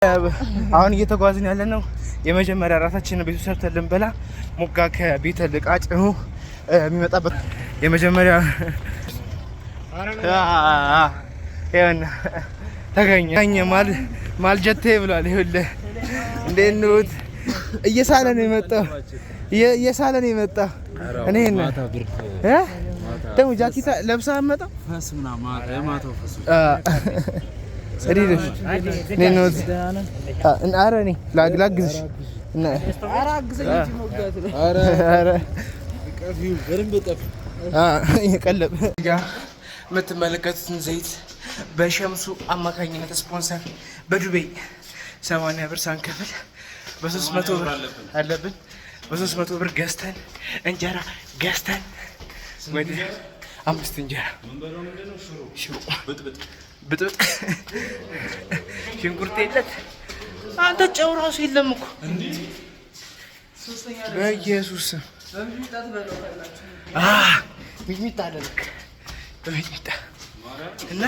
አሁን እየተጓዝን ያለ ነው። የመጀመሪያ ራታችንን ቤቱ ሰርተን ልንበላ ሞጋ ከቤተ ልቃ ጭኖ የሚመጣበት የመጀመሪያ ይኸውና ተገኘ ማልጀቴ ብሏል። ይኸውልህ እንዴት ነዎት? እየሳለ ነው የመጣው፣ እየሳለ ነው የመጣው። እኔ ደግሞ ጃኬት ለብሰህ አትመጣም? ኧረ እኔ ላግዝሽ። የቀለብ የምትመለከቱትን ዘይት በሸምሱ አማካኝነት ስፖንሰር በዱቤ 80 ብር ሳንከፍል በ300 ብር አለብን። በ300 ብር ገዝተን እንጀራ ገዝተን ወደ አምስት እንጀራ ሽሮ ብጥብጥ ሽንኩርት የለት አንተ ጨው ራሱ የለም እኮ በኢየሱስ ሚጥሚጣ አለ ልክ በሚጥሚጣ እና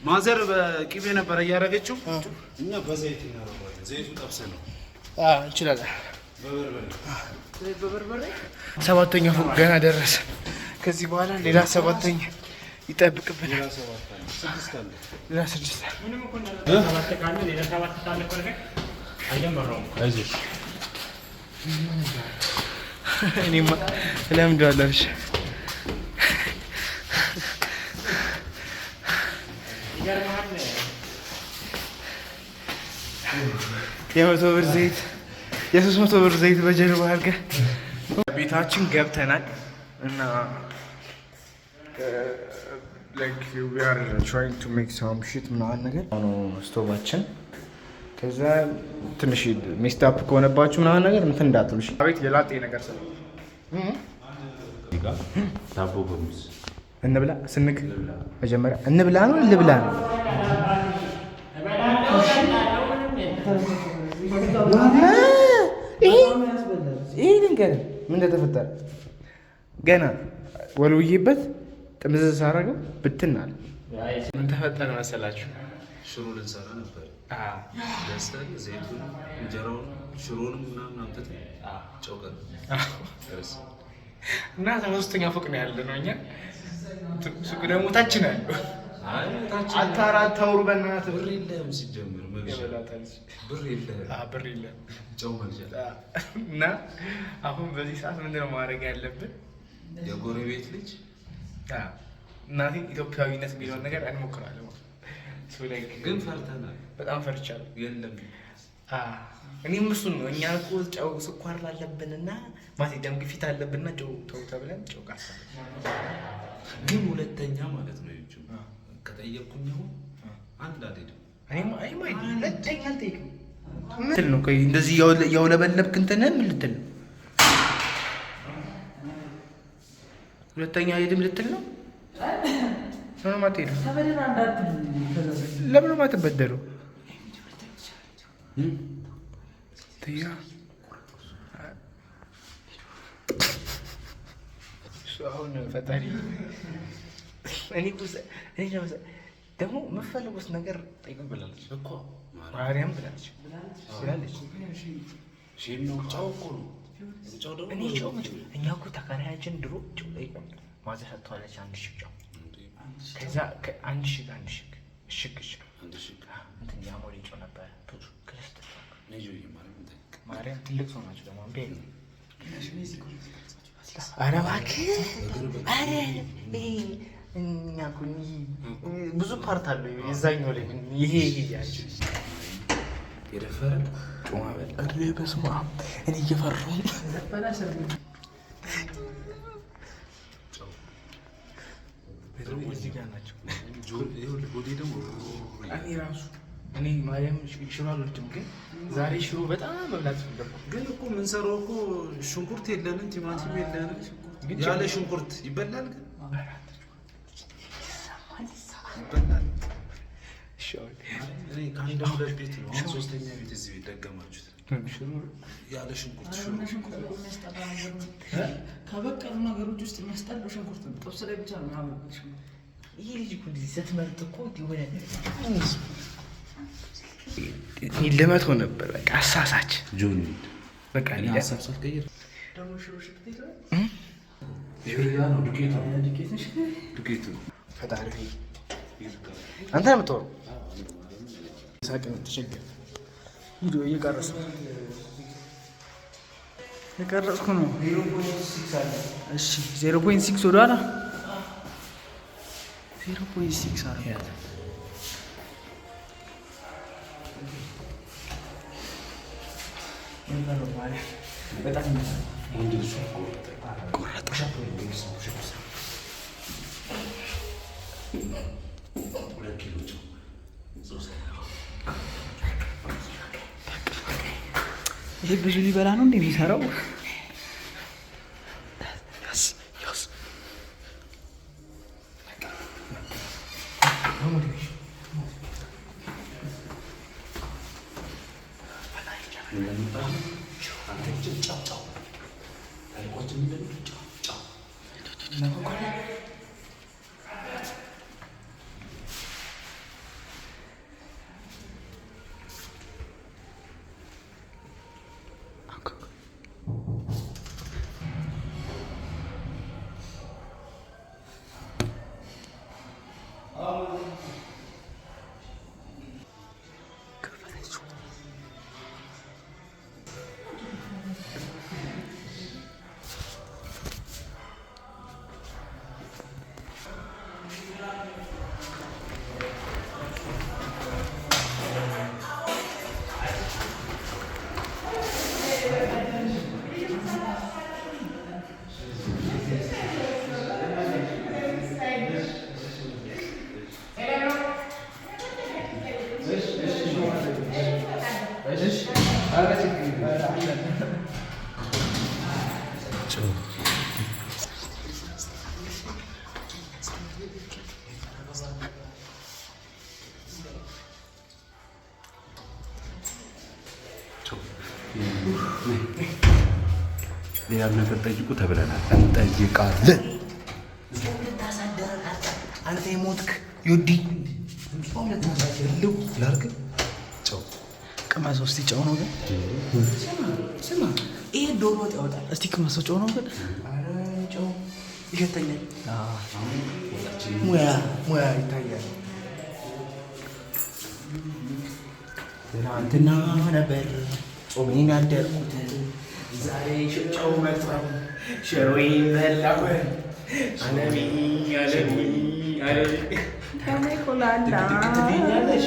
ማዘር በቂቤ ነበረ እያደረገችው፣ እኛ በዘይት እናደርገዋለን። ዘይቱ ጠብሰን ነው። እንችላለን። ሰባተኛ ፎቅ ገና ደረሰ። ከዚህ በኋላ ሌላ ሰባተኛ ይጠብቅብናል። ሌላ ስድስት። እኔማ እለምደዋለሁ። እሺ የ100 ብር ዘይት የ300 ብር ዘይት በጀርባ አድርገህ ቤታችን ገብተናል እና like we are trying to make some shit ምናምን ነገር ነው ስቶቫችን። ከዛ ትንሽ messed up ከሆነባችሁ ምናምን ነገር እንትን እንዳትሉ። እሺ። አቤት የላጤ ነገር ስለ ዳቦ በሙዝ። እንብላ ስንግ መጀመሪያ እንብላ ነው ልብላ ነው። ይሄ ልንገርህ ምን እንደተፈጠረ ገና ወልውዬበት ጥምዝዝ ሳደርገው ብትን አለ። ምን ተፈጠረ መሰላችሁ? ሽሮ ልንሰራ ነበር። ገዝተን ዘይቱን፣ እንጀራውን፣ ሽሮንም ምናምን አምጥተን ጨው ቀረ። እና ሶስተኛ ፎቅ ነው ያለ ነው። እኛ ሱቅ ደግሞ ታች ነው ያለው። አታራ አታውሩ በእናትህ። ብር የለህም ሲጀምር መግዣ ብር የለህም። ብር የለህም። ጨው መግዣ። እና አሁን በዚህ ሰዓት ምንድን ነው ማድረግ ያለብን? የጎረቤት ልጅ እናቴ ኢትዮጵያዊነት የሚለውን ነገር እንሞክራለን። ግን ፈርተናል። በጣም ፈርቻለሁ። የለም። እኔም እሱን ነው። እኛ እኮ ጨው ስኳር ላለብንና ማለት ደም ግፊት አለብንና ጨው ተው ተብለን ጨው ቃስ ግን ሁለተኛ ማለት ነው ይቹ ከጠየቅኩኝ አሁን አንድ አልሄድም። እኔም ሁለተኛ አልጠይቅም። ምን ነው ቆይ እንደዚህ ያውለበለብክ እንትን ምን ልትል ነው? ሁለተኛ አልሄድም ልትል ነው? ምንም አትሄድም። ለምንም አትበደሩ። ትያ አሁን ፈጣሪ እኔ ደግሞ የምፈልጉት ነገር ጠይቁኝ ብላለች እኮ። ማርያም ብላለች ብላለች። ጨው እኮ ነው። እኔ ጨው እኛ እኮ ተከራያችን ድሮ ጨው ጠይቁን ማዘር ሰጥተዋለች። አንድ ሽግ ጨው ከዛ አንድ ሽግ አንድ ሽግ እሽግ እሽግ እንትን የአሞሌ ጨው ነበረ ብዙ ክርስት ማርያም ትልቅ ሰው ናቸው ደግሞ እምቢ አይሉም። ኧረ እባክህ ኧረ እኛ እኮ ብዙ part አለው የዛኛው ላይ ይሄ ይሄ ያቸው የደፈረ ጮማ በል። ኧረ በስመ አብ እኔ እየፈራሁ እዚህ ጋር ናቸው። እኔ ራሱ እኔ ማርያም ሽሮ አልወድም፣ ግን ዛሬ ሽሮ በጣም መብላት ፈለኩ። ግን እኮ የምንሰራው እኮ ሽንኩርት የለንም፣ ቲማቲም የለንም። ያለ ሽንኩርት ይበላል ግን ይበላል። እኔ ከአንድ ሁለት ቤት ነው፣ አሁን ሶስተኛ ቤት እዚህ ቤት ደገማችሁት። ያለ ሽንኩርት ሽሮ ከበቀሉ ነገሮች ውስጥ የሚያስጠላው ሽንኩርት ነው። ጥብስ ላይ ብቻ ነው የሚያምርበት ሽንኩርት። ይሄ ልጅ እኮ እንደዚህ ስትመርጥ እኮ የሆነ ልመቶ ነበር። በቃ አሳሳች ጆኒ በቃ እኔ ሀሳብ ሳትቀይር ዱቄቱ ፈጣሪ አንተ ነው የምትሆነው። ሳቅን ተቸገረ። ቪዲዮ እየቀረጽኩ የቀረጽኩ ነው። እሺ 0.6 ወደኋላ 0.6 አለ። ይሄ ብዙ ሊበላ ነው እንዴ የሚሰራው? ሌላም ነገር ጠይቁ ተብለናል። እንጠይቃለን። አንተ የሞትክ ዮዲ ላድርግ ጨው ቅመሰው እስቲ። ጨው ነው ግን ስማ፣ ይሄ ዶሮ ወጥ ያወጣል። እስቲ ቅመሰው። ጨው ነው ግን ኧረ ጨው ይሸተኛል። ሙያ ሙያ ይታያል። ትናንትና ነበር ጾሜን ያደርኩት፣ ዛሬ ጨው መጥቷል። ሽሮዬን በላሁ። አለሚ አለሚ አለሚ ድግድግ ትይኛለሽ፣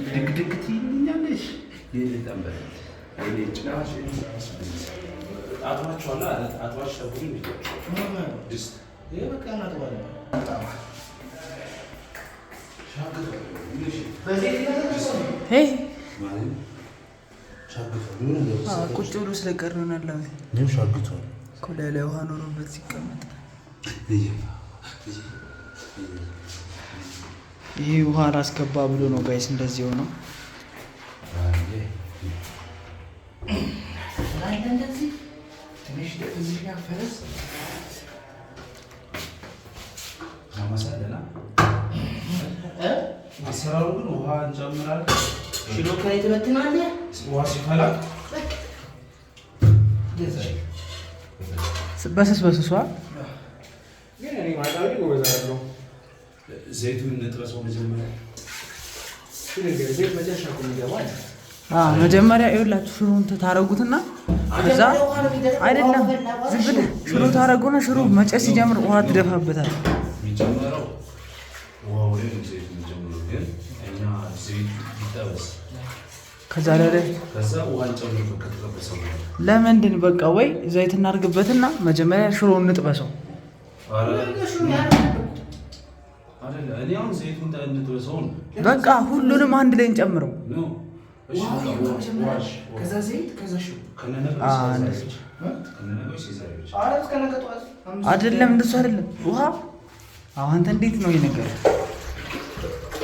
ድግድግ ትይኛለሽ። የኔ ጠንበል የኔ ጨው አጥባችኋል። አጥባችሁ ጠብቁኝ። ድስት ይሄ በቃ እናጥባለን። ቁጭ ብሎ ስለቀር ይሆናል። ሻግቷል። ኮላ ላይ ውሃ ኖሮበት ሲቀመጥ ይህ ውሃ አላስገባ ብሎ ነው guys እንደዚህ ሆነው። አሰራሩ ግን ውሃ እንጨምራለን። ሽሮ ከላይ ትበትናለህ። ውሃ ሲፈላ በስስ በስሷ ግን እኔ ማጣቢ ጎበዝ አይደለሁም። ዘይቱን እንጥበሰው መጀመሪያ። ዘይት መጨረሻ እኮ የሚገባ አለ። መጀመሪያ ይኸውላችሁ ሽሮን ታረጉትና ከዛ አይደለም ዝም ብለህ ሽሮ ታረጉና ሽሮ መጨስ ሲጀምር ውሃ ትደፋበታል። የሚጨመረው ውሃው ላይ ነው ዘይቱ የሚጨምረው። ግን እኛ ዘይቱ ይጠበስ፣ ከዛ ላይ ከዛ ውሃ እንጨምርበት ከተጠበሰ በኋላ። ለምንድን በቃ ወይ ዘይት እናርግበትና መጀመሪያ ሽሮውን እንጥበሰው። ኧረ አይደለ፣ እኔ አሁን ዘይቱን እንጥበሰው ነው። በቃ ሁሉንም አንድ ላይ እንጨምረው። ነው እሺ፣ በቃ ውሃ፣ እሺ፣ ውሃ። ከዛ ዘይት ከዛ ሽሮ ከነነገው አ፣ ሲዛሬዎች፣ ከነነገው ሲዛሬዎች። ኧረ እስከ ነገ ጠዋት አይደለም እንደሱ አይደለም። ውሃ አሁን አንተ እንዴት ነው ይሄ ነገር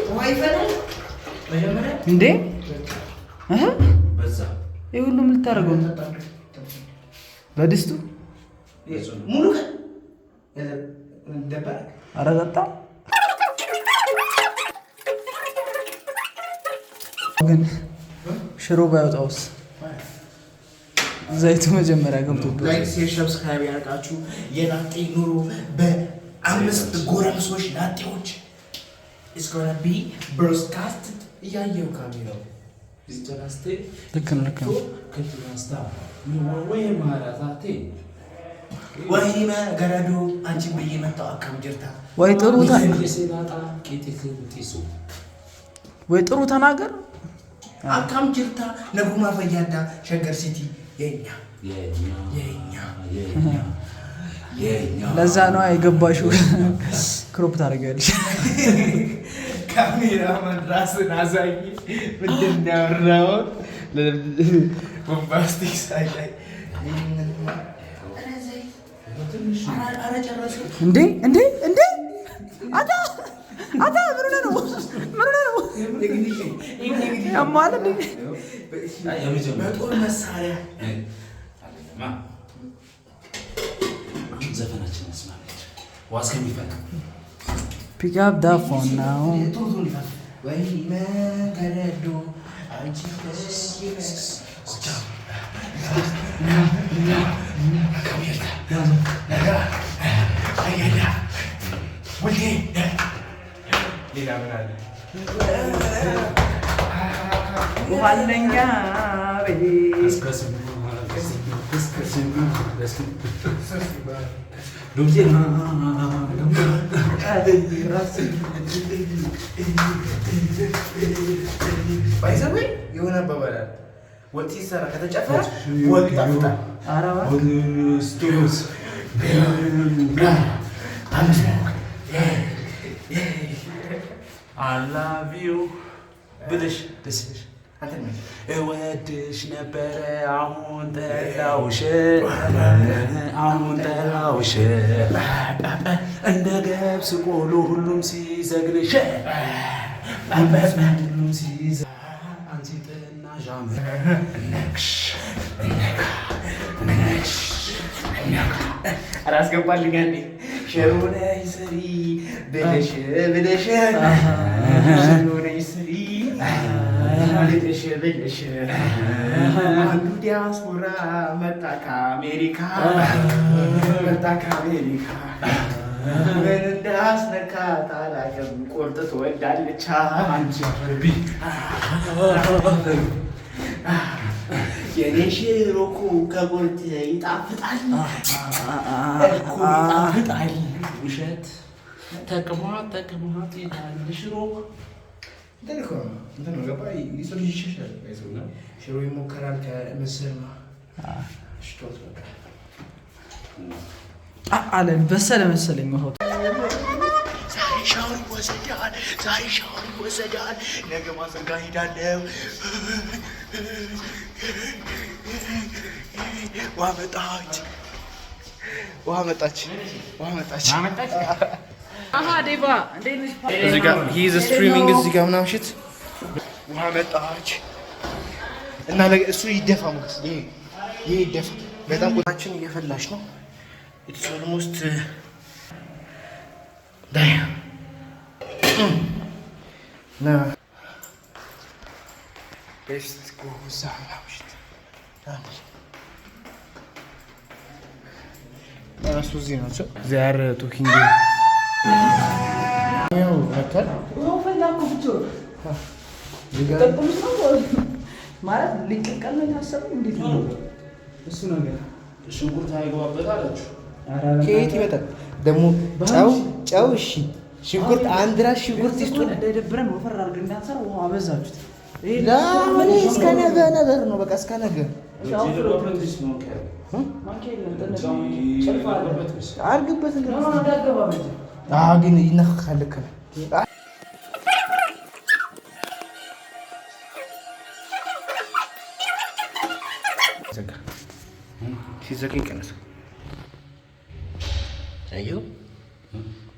ውሃ ይፈላል መጀመሪያ እንዴ? እህ በዛ ይሄ ሁሉ ምን ልታደርገው ነው? በድስቱ ሙሉ ቀን ደበረክ። ኧረ ጠጣ ግን ሽሮ ባይወጣውስ? ዘይቱ መጀመሪያ ገብቶበት። Like፣ share፣ subscribe ያደርጋችሁ። የላጤ ኑሮ በአምስት ጎረምሶች ላጤዎች is gonna be broadcasted። እያየው ካሜራው። ልክ ነው፣ ልክ ነው። ወሂመ ገረዶ አንቺን ብዬ መጣሁ akkam jirta። ወይ ጥሩ ተናገር። Akkam jirta naguma fayyaadha። ሸገር ሲቲ የኛ የኛ የኛ። ለዛ ነው የገባሽው። Crop ታደርጊያለሽ። ካሜራማን ራስን አሳይ። ምንድን ነው ያወራኸው? ቦምባስቲክ ሳይ። እንዴ እንዴ እንዴ፣ አታ አታ፣ ምን ሆነህ ነው? ምን ሆነህ ነው? ያማል እንዴ? በጦር መሳሪያ። ዘፈናችን እስማለች ዋስ ከሚፈላ። Pick up the phone now. ወይ መገረዶ አንቺ። ሌላ ምን አለ? ውሃለኛ። By the way የሆነ አባባል አለ። ወጥ ሲሰራ ከተጨፈረ ወጥ ይጣፍጣል። I love you ብልሽ ደስ ይልሽ። እወድሽ ነበረ፣ አሁን ጠላውሽ፣ አሁን ጠላውሽ። እንደ ገብስ ቆሎ ሁሉም ሲዘግንሽ፣ ሁሉም ሲዘ አንቺ ጥናዣም። ኧረ አስገባልኝ አንዴ። ሽሮ ነይ ስሪ ብልሽ ብልሽ፣ ሽሮ ነይ ስሪ ብልሽ ብልሽ፣ አንዱ ዲያስፖራ መጣ ከአሜሪካ፣ መጣ ከአሜሪካ፣ ምን እንዳስነካት አላውቅም፣ ቁርጥ ትወዳለች። አንቺ አፈርቢ። የኔ ሽሮ እኮ ከቁርጥ ይጣፍጣል እኮ፣ ይጣፍጣል። ውሸት፣ ተቅማጥ ተቅማጥ ይላል ሽሮ። እንትን እኮ ነው፣ እንትን ነው፣ ገባህ? የሰው ልጅ ይሸሻል። ሽሮ ይሞከራል ከምስር ነው ሽቶት በቃ። አለ በሰለ መሰለኝ ውሃው። ዛሬ ሻወር ይወሰዳል። ዛሬ ሻወር ይወሰዳል። ነገ ማዘር ጋር ሄዳለሁ። ውሃ መጣች። ውሃ መጣች። ውሃ መጣች። ዴባ እንዴት ነሽ? እዚህ ጋር he is streaming እዚህ ጋር ምናምን shit። ውሃ መጣች እና ነገ እሱ ይደፋ ሞገስ፣ ይሄ ይሄ ይደፋ። በጣም ቁጣችን እየፈላች ነው። It's almost ዳይ ና let's go እዛ ምናምን shit። እነሱ እዚህ ናቸው። They are talking። ያው መጥቷል። ውሃው ፈላ እኮ ብቻውን። ሊቀቅሉት ነው ማለት ሊቀቀል ነው የታሰበው? እንዴት ነው እሱ ነገር? ሽንኩርት አይገባበት አላችሁ። ከየት ይመጣል ደግሞ ጨው? ጨው እሺ፣ ሽንኩርት አንድ ራስ ሽንኩርት ይስጡን። እንዳይደብረን ወፈር አድርገን እንዳንሰራ ውሃ አበዛችሁት። ይሄ ለምን እስከ ነገ ነገር ነው። በቃ እስከ ነገ። ማንኪያ የለም፣ ጥንቃቄ ጭልፋ አለ። አድርግበት። No, no, እንዳትገባ በእጅ። አዎ፣ ግን ይነካካል። ልክ ነህ። ዘጋ፣ ሲዘጋ ይቀነሳል። አየኸው?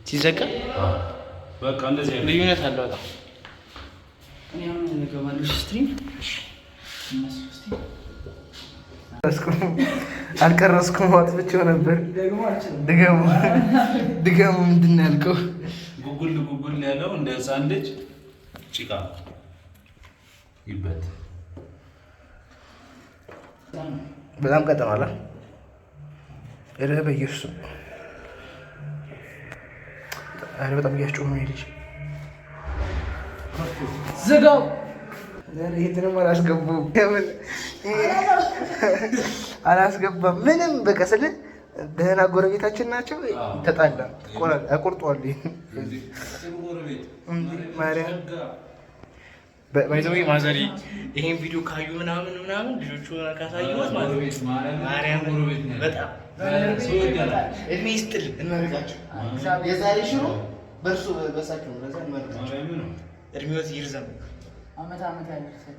ሲዘጋ በቃ እንደዚህ አይነት ልዩነት አለው በጣም። እኔ አሁን እገባለሁ stream እነሱ እስኪ አልቀረስኩም፣ አጥፍቼው ነበር። ደግሞ አልችልም። ድገሙ ድገሙ። ምንድን ነው ያልከው? ጉጉል ጉጉል ያለው እንደ ህፃን ልጅ ጭቃ ይበት። በጣም ቀጥኗል። ኧረ በኢየሱስ ኧረ በጣም እያስጮኸ ነው ልጅ። ዝጋው። ይህንንም አላስገቡም አላስገባም። ምንም በቃ ስለ ደህና ጎረቤታችን ናቸው። ተጣላ ቆርጧል። ማርያም by the way ማዘሪ ይሄን ቪዲዮ ካዩ ምናምን ምናምን ልጆቹ ካሳዩት ማለት ማርያም በጣም እድሜ ይስጥልን፣ እንመርቃቸው። የዛሬ ሽሮ በእርሱ በሳቸው ነው። ለዛ እንመርቃቸው፣ እድሜዎት ይርዘም። አመት አመት ያደርሰል።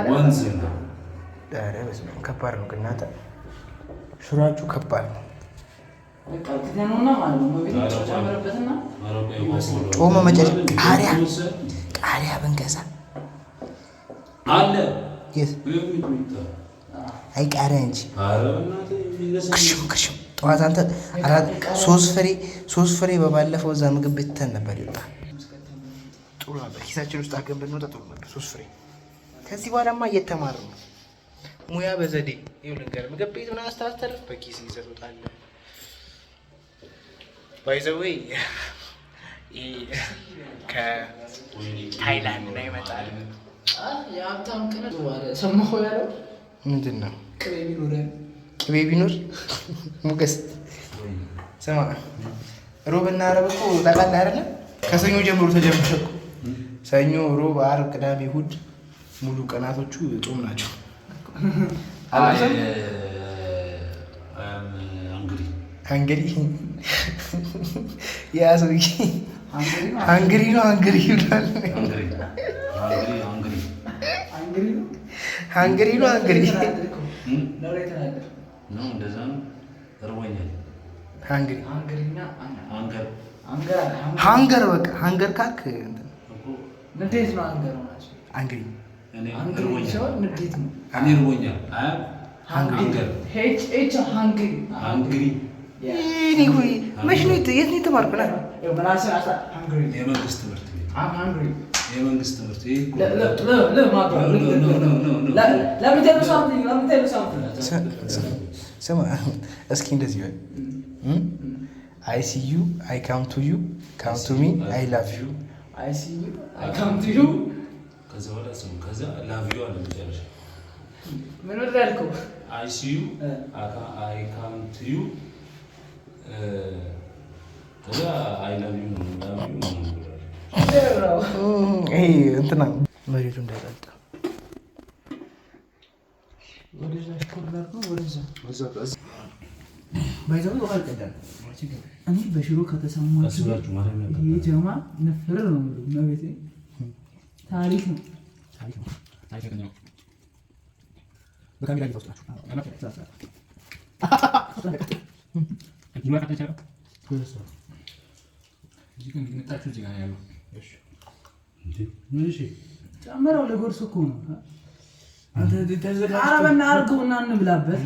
ወንዝ ነው። ኧረ በስመ አብ ከባድ ነው ግን እናንተ ሽሯችሁ ከባድ ነው። ጮማ መጨረሻ ቃሪያ ቃሪያ ብንገዛ አለ የት አይ ቃሪያ እንጂ ክሽም ክሽም ጠዋት አንተ ሶስት ፍሬ በባለፈው እዛ ምግብ ቤት ትተን ነበር ይወጣ ጥሩ ነበር። ኪሳችን ውስጥ አድርገን ብንወጣ ጥሩ ነበር። 3 ፍሬ ከዚህ በኋላማ እየተማርን ነው። ሙያ በዘዴ ይኸው ልንገርህ፣ ምግብ ቤት ምናምን ስታስተርፍ በኪስ ይዘህ ትወጣለህ። By the way ከታይላንድ ላይ ይመጣል። ሰማሁ ያለው ምንድን ነው? ቅቤ ቢኖር ሙገስ ስማ፣ ሮብና ዓርብ እኮ ታውቃለህ አይደለ? ከሰኞ ጀምሮ ተጀመረ እኮ። ሰኞ፣ ሮብ፣ ዓርብ፣ ቅዳሜ፣ እሑድ ሙሉ ቀናቶቹ ጾም ናቸው። Hungry ያ ሰውዬ hungry ነው hungry ይላል። Hungry ነው hungry ነው እንደዛ ነው። እርቦኛል። Hungry hunger በቃ hunger ካልክ ንዴት ነው። Anger Angry ንዴት ነው። እኔ እርቦኛል። Hungry Hungry እኔ እኮ መች ነው የት ነው የተማርኩት? የመንግስት ትምህርት ቤት የመንግስት ትምህርት ቤት ስማ እስኪ እንደዚህ በል I see you I come to you come to me I love you I see you I come to you ከዛ በኋላ ስሙ ከዛ love you አለ መጨረሻ። ምን ወደ ያልከው I see you I come to you ከዛ I love you ነው love you ነው። ይሄ እንትና መሬቱ እንዳይቀልጥ እኔ በሽሮ ከተሰማችሁ ይሄ ጀማ ንፍር ነው የምለው። ታሪክ ነው። ጨምረው ለጎርስ እኮ ነው። ኧረ በእናትህ አድርገውና እንብላበት።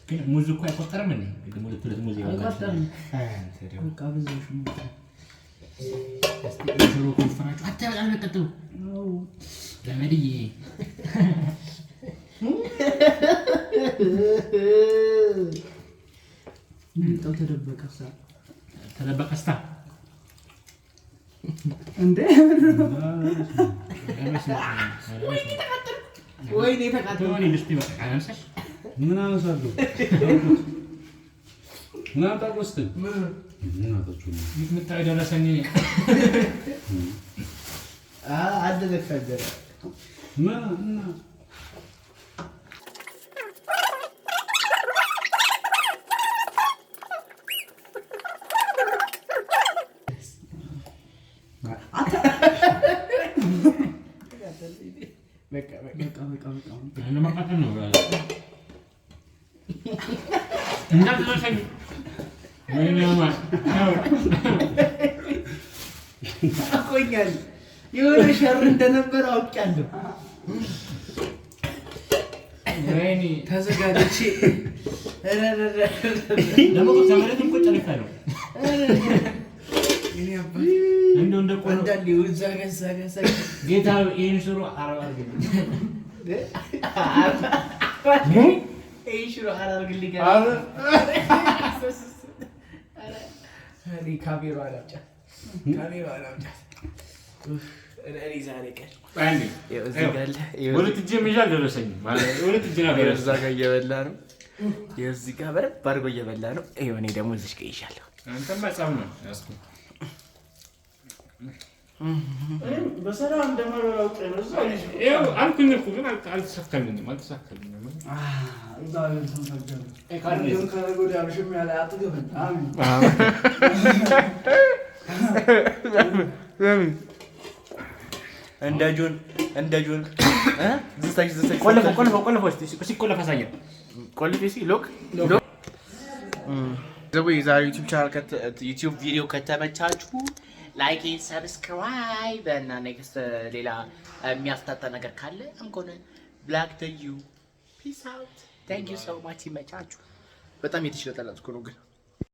ግን ሙዝ እኮ አይቆጠርም እንዴ? ሁለት ሙዝ አይቆጠርም። በቃ ብዙ ሽሮ ከወፈራችሁ አታ በጣም ነው። ዘመድዬ ሚጣው ተደበቀ ተደበቀ ስታ እንዴ ወይኔ ተቃጠለ። ምን አነሳለሁ? ምን አጣቆስት ምን አጣችሁ? ሚጥሚጣ የደረሰኝ አደረፈደረ ምን እና በቃ በቃ በቃ በቃ ለማቃጠል ነው። እንዳትደርሰኝ አቆኛል። የሆነ ሸር እንደነበረ አውቄያለሁ። ወይኔ። ተዘጋጅቼ። ደግሞ እኮ ከመሬትም እኮ ጨልፋ ነው። እንደው እንደ ቆሎ። አንዳንዴ እዛ ጋ እዛ ጋ እዛ ጋ። ጌታ ይህን ሽሮ አረብ አድርግልኝ። ይሄን ሽሮ አላርግልኝ። እኔ ካሜራ አላምጫት፣ ካሜራ አላምጫት። እኔ ዛሬ ቀን አንዴ። ይኸው እዚህ ጋር አለ። ይኸው ሁለት እጄ ይዤ አልደረሰኝም። ማለት ሁለት እጄ ነበር። እዛ ጋር እየበላ ነው። ይኸው እዚህ ጋር በደንብ አድርጎ እየበላ ነው። ይኸው እኔ ደግሞ እዚህ ጋር ይዣለሁ። አንተማ ጸብ ነው ያዝኩት። በሰላም እንደማልበላው ቀን እዛ ይኸው አልኩኝ እኮ ግን አልተሳካልኝም፣ አልተሳካልኝም። እግዚአብሔር ተመሰገነ። ነገም ከነገ ወዲያ አብሽም ያለ አጥግበን። አሜን። እንደ ጆን፣ እንደ ጆን እ ዝሳሽ ዝሳሽ። ቆለፈው፣ ቆለፈው፣ ቆለፈው። እስኪ ሲቆለፍ አሳየን። ቆልፌ እስኪ lock lock ዘው። የዛሬው YouTube channel YouTube ቪዲዮ ከተመቻችሁ like፣ subscribe እና next ሌላ የሚያፍታታ ነገር ካለ I'm gonna block the you. Peace out. Thank you so much. ይመቻችሁ። በጣም የተሽለጠለጥኩ ነው ግን።